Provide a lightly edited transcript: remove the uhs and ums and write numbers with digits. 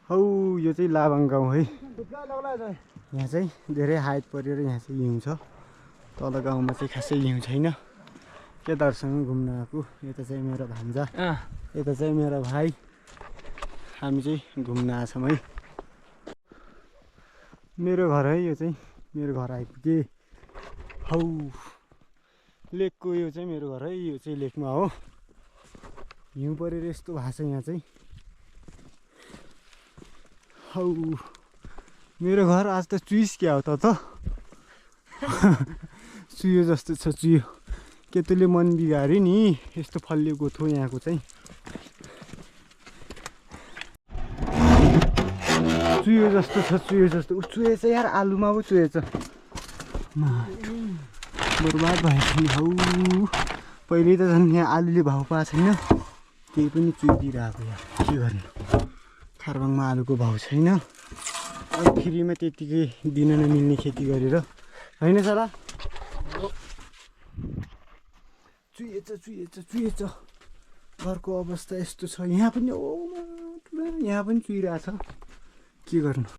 हौ यो चाहिँ लाभाङ गाउँ है। यहाँ चाहिँ धेरै हाइट परेर यहाँ चाहिँ हिउँ छ। तल गाउँमा चाहिँ खासै हिउँ छैन। केदारसँग घुम्न आएको। यता चाहिँ मेरो भान्जा, यता चाहिँ मेरो भाइ। हामी चाहिँ घुम्न आछौँ है। मेरो घर है यो चाहिँ। मेरो घर आइपुगे। हौ लेकको यो चाहिँ मेरो घर है। यो चाहिँ लेकमा हो। हिउँ परेर यस्तो भएको छ यहाँ चाहिँ। हौ मेरो घर आज त चुइस क्या हो त चुयो जस्तो छ चुयो। केतुले मन बिगार्यो नि यस्तो फलिएको थियो यहाँको चाहिँ। चुयो जस्तो छ चुयो जस्तो। चुएछ यार आलुमा पो चुएछ। बर्बाद भएको नि। हौ पहिले त झन् यहाँ आलुले भाउ पाएको छैन। त्यही पनि चुइदिइरहेको यार के गर्नु। खारबाङमा आलुको भाउ छैन। अब फ्रीमा त्यतिकै दिन नमिल्ने खेती गरेर होइन साला। चुएछ चुएछ चुएछ। घरको अवस्था यस्तो छ। यहाँ पनि यहाँ पनि चुइरहेछ। के गर्नु।